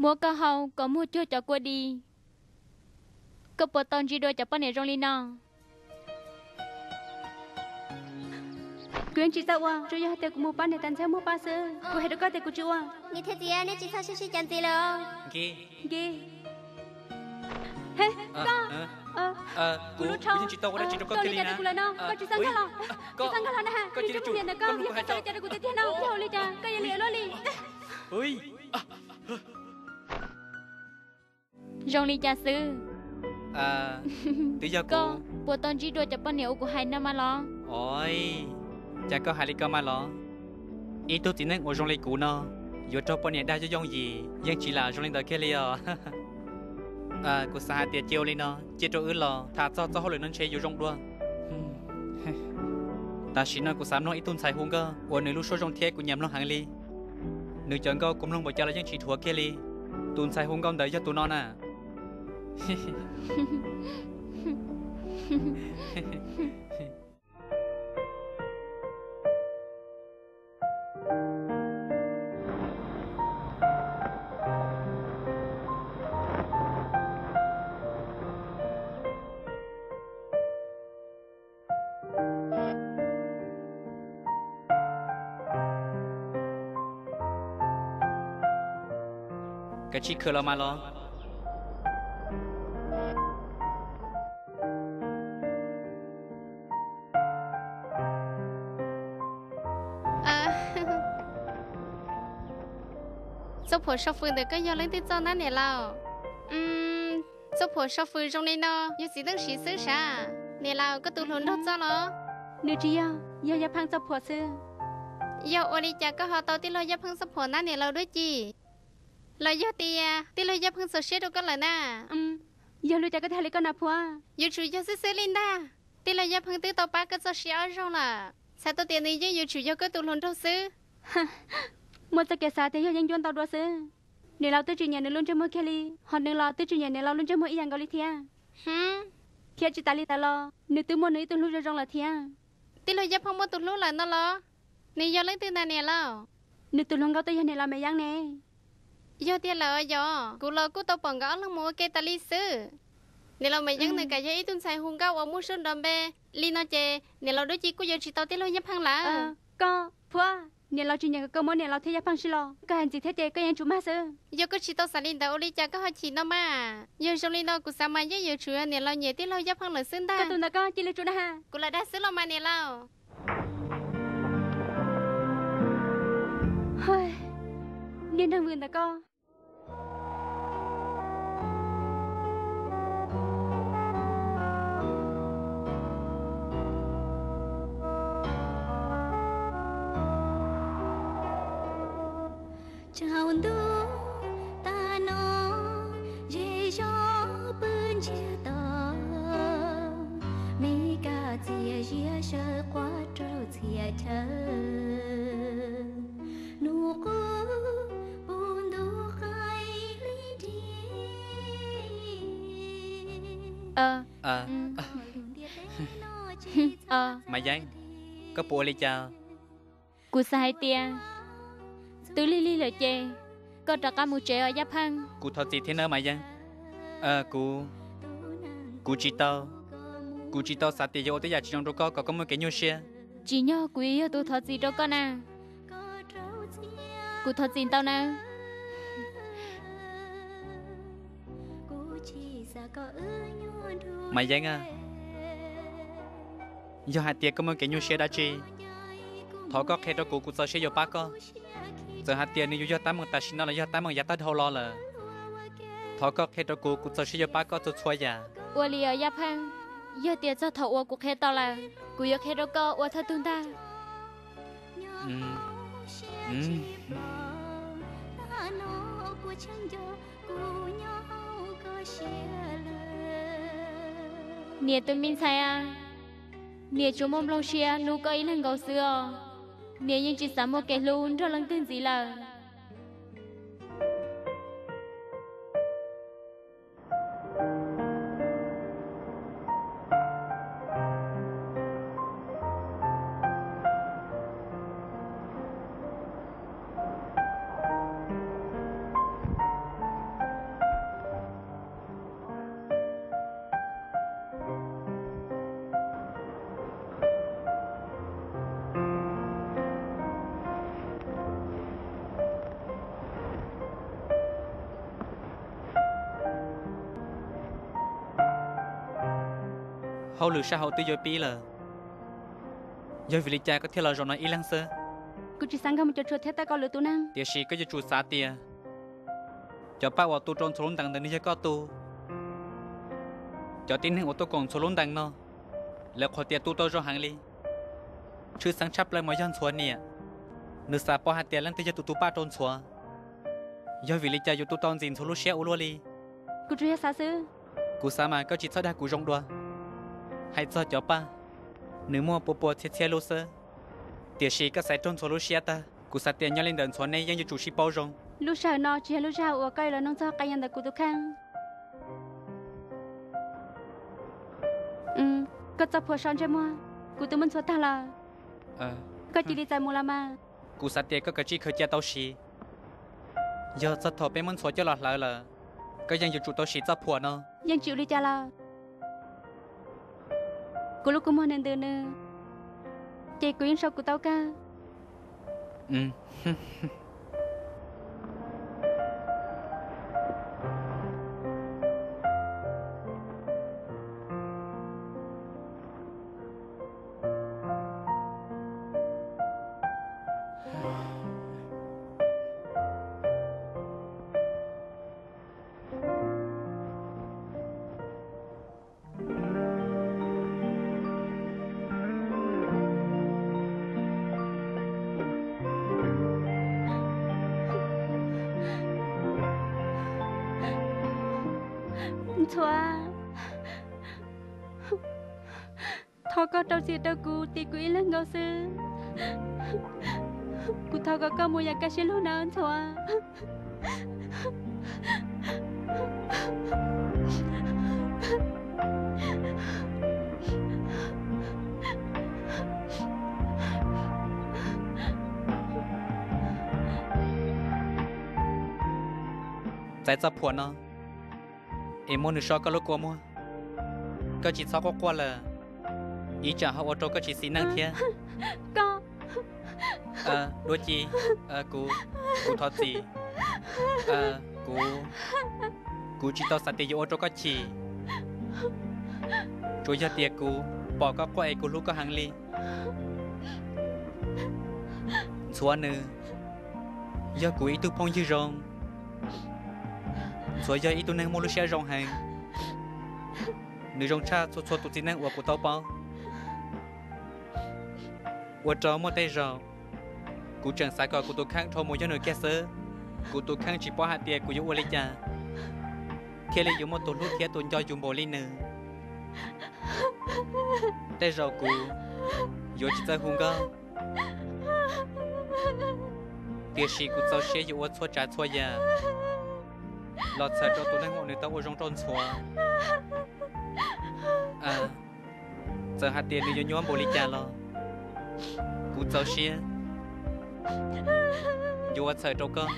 Muab koj hau kom muag cuag cov kua dis. Koj puas tau ntsib dua cov poj niam zoo li no? Kuv yeej tsis txawj ua, tsuas yog hais tias kuv mus pab niam tais ntxhais muag pab xwb. Kuv hais rau koj tias kuv tsis ua. Niam thiab txiv, neb tsis txhob sib sib cav ntxiv lawm. Nkig. He, koj. Kuv lub tsho. Koj ua li cas rau kuv lawm no? Koj tsis txhob nkag los. Tsis txhob nkag los na. Koj cia li tsum niam ntawm koj, koj tsis txhob ua li cas rau kuv tiag tiag no. Yog ua li cas koj yuav li ua luaj li. Zoo li cas xwb? Twb yog koj puas tau ntsib dua cov poj niam uas kuv hais no mas los? Oi, cas koj hais li ko mas los? Ib tug txiv neej uas zoo li kuv no, yuav raug poj niam dag yooj yooj yim yeej tsis lam zoo li ntawd kiag li os. Kuv xav hais tias cia ua li no, cia rau wb los tham txog txoj hauj lwm no ntshe yuav zoo dua. Tam sim no kuv xav mloog ib tug ntxhais hu nkauj uas nws lub suab zoo thiab kuv nyiam mloog heev li. Nws cov nkauj kuv mloog npaum cas los yeej tsis dhuav kiag li. Tus ntxhais hu nkauj ntawd yog tus no na. Kav tsij khwv los mas los. Txoj phuam sau fws ntawm koj yog leej twg txoj na niam laus? Txoj phuam sau fws zoo li no yog txiv neej siv xwb sav. Niam laus, koj tus hluas nraug txoj los? Nws tsis yog, yog Yaj Pheej txoj phuam xwb. Yog ua li cas koj ho tau tij laug Yaj Pheej txoj phuam na niam laus Duab Ci? Los yog tias tij laug Yaj Pheej txaus siab rau koj lawm na? Yog li cas koj thiaj hais li koj na Phuab? Yuav tsum yog xwb xwb li ntag. Tij laug Yaj Pheej twb tau pab koj txoj sia ob zaug lawm, txhais tau tias nws yeej yuav tsum yog koj tus hluas nraug xwb. Muaj txoj kev xav tias yog yeeb ncuab ntau dua xwb. Niam laus twb tsis nyiam nws lub ntsej muag kiag li, ho nws los twb tsis nyiam niam laus lub ntsej muag ib yam nkaus li thiab. Thiab tsis tas li ntawd los nws twb muaj nws ib tug hlub zoo zoo lawm thiab. Tij laug Yaj Pheej muaj tus hlub lawm no los? Nws yog leej twg ntag niam laus? Nws tus hluas nkauj twb yog niam laus Maiv Yeeb ne. Yog tiag lawm yog, kuv los kuj tau pom nkawd ob leeg mus ua ke tas li xwb. Niam laus Maiv Yeeb nws kam yog ib tug ntxhais hu nkauj uas muaj suab nrov npe li no ces niam laus Duab Ci kuj yuav tsis tau tij laug Yaj Pheej lawm. Koj, Phuab, niam laus tsis nyiam kom koj muab niam laus thiab Yaj Pheej sib los, koj hais ntxiv thiab ces koj yeej tsum mag xwb. Yog koj tsis tau xav li ntawd ua li cas koj ho chim no mas? Yog zoo li no kuv xav mas yeej yuav tsum yog niam laus nyiam tij laug Yaj Pheej lawm xwb ntag. Koj tus ntawd koj cia li tsum dag. Kuv lam dag xwb los mas niam laus. Niag neeg vwm ntawd koj. Tsaus ntuj tag no, zej zog pw ntsiag to, me kab txias ziab sawv quaj rau txhia chaw, nus qub puv ntuj qaib li nrig. Maiv Yeeb, koj puas ua li cas? Kuv xav hais tias twb lig lig lawm ces koj rov qab mus tsev os Yaj Pheej. Kuv thov txim thiab nawb Maiv Yeeb. Kuv, kuv tsis tau, kuv tsis tau xav tias yuav ua tej yam tsis zoo rau koj kom koj muaj kev nyuaj siab. Tsim nyog kuv yuav yog tus thov txim rau koj na. Kuv thov txim ntau nawb. Maiv Yeeb a, yog hais tias koj muaj kev nyuaj siab dab tsi, thov koj qhia rau kuv, kuv txaus siab yuav pab koj. Txawm hais tias nws yuav yog teeb meem tam sim no los yog teeb meem yav tag dhau los lawm, thov koj qhia rau kuv, kuv txaus siab yuav pab koj txhua txhua yam. Ua li os Yaj Pheej, yog tias txog thaum uas kuv qhia tau lawm, kuv yuav qhia rau koj ua thawj tug ntag. Niam tus me ntxhais a, niam tsuas muaj nplooj siab hlub koj ib leeg nkaus xwb os. Niam yeej tsis xav muaj kev hlub nrog leej twg ntxiv lawm. Hauj lwm sab hauv twb yuav pib lawm, yog vim li cas koj thiaj los zaum no ib leeg xwb? Kuv tsis xav nkag mus cov tshuaj thiab tawm koj lwm tus neeg. Tiam sis koj yuav tsum xav tias cov paj uas tu rau Ntxhuav lub ntees ntawd nws yog koj tu. Cov tib neeg uas tuaj koom Ntxhuav lub ntees no, lawv qhuas tias tu tau zoo heev li. Tshwj xeeb tshaj plaws mas yog Ntxhuav niam, nws xav paub hais tias leej twg yog tus tu paj rau Ntxhuav. Yog vim li cas yuav tu tau ntxim Ntxhuav lub siab ua luaj li? Kuv tsuas yog xav xwb. Kuv xav mas koj tsis txhob dag kuv zoo dua. Hais txog cov paj, nws muaj pua pua txhiab txhiab lub xwb, tiam sis koj xaiv raug Ntxhuav lub siab tag. Kuv xav tias nyob li ntawm Ntxhuav neb yeej yuav tsum sib paub zoo. Lub sij hawm no tsis yog lub sij hawm uas koj yuav los noog txog qee yam ntawm kuv tus kheej. Koj txoj phuam so ntsej muag, kuv twb muab Ntxhuav tag lawm. Koj cia li txais mus los mas. Kuv xav tias koj kav tsij khaws cia tau siv. Yog txog thaum peb muab Ntxhuav coj los hlawv lawm, koj yeej yuav tsum tau siv txoj phuam no. Yeej tsis ua li cas lawm. Kuv lub kua muag nws ntws nws, ces kuv yeej sau kuv tau kawg. Ntxhuav, thov koj rau txim rau kuv, tiv kuv ib leeg nkaus xwb. Kuv thov kom koj mus yam kaj siab lug nawb Ntxhuav. Txais txoj phuam no es muab nws so koj lub kua muag. Koj tsis txhob quaj quaj lawm, ib tsam ho ua rau koj tsis xis neej thiab. Duab Ci, kuv, kuv thov txim. Kuv, kuv tsis tau xav tias yuav ua rau koj chim. Tsuas yog tias kuv pom koj quaj es kuv hlub koj heev li. Ntxhuav nws yog kuv ib tug phooj ywg zoo. Ntxhuav yog ib tug neeg muaj lub siab zoo heev. Nws zoo tshaj txhua txhua tus txiv neej uas kuv tau paub. Ua rau muaj tej zaum kuv tseem xav kom kuv tus kheej dhau mus yog nws kiag xwb. Kuv tus kheej tsis paub hais tias kuv yuav ua li cas thiaj li yuav muaj tus hlub thiab tus nco yus npaum li nws. Tej zaum kuv yuav tsis txawj hu nkauj, tiam sis kuv txaus siab yuav ua txhua tsav txhua yam los txhawm rau tus neeg uas nws tau ua zoo rau Ntxhuav. Txawm hais tias nws yuav nyuaj npaum li cas los kuv txaus siab yuav ua txhawm rau koj.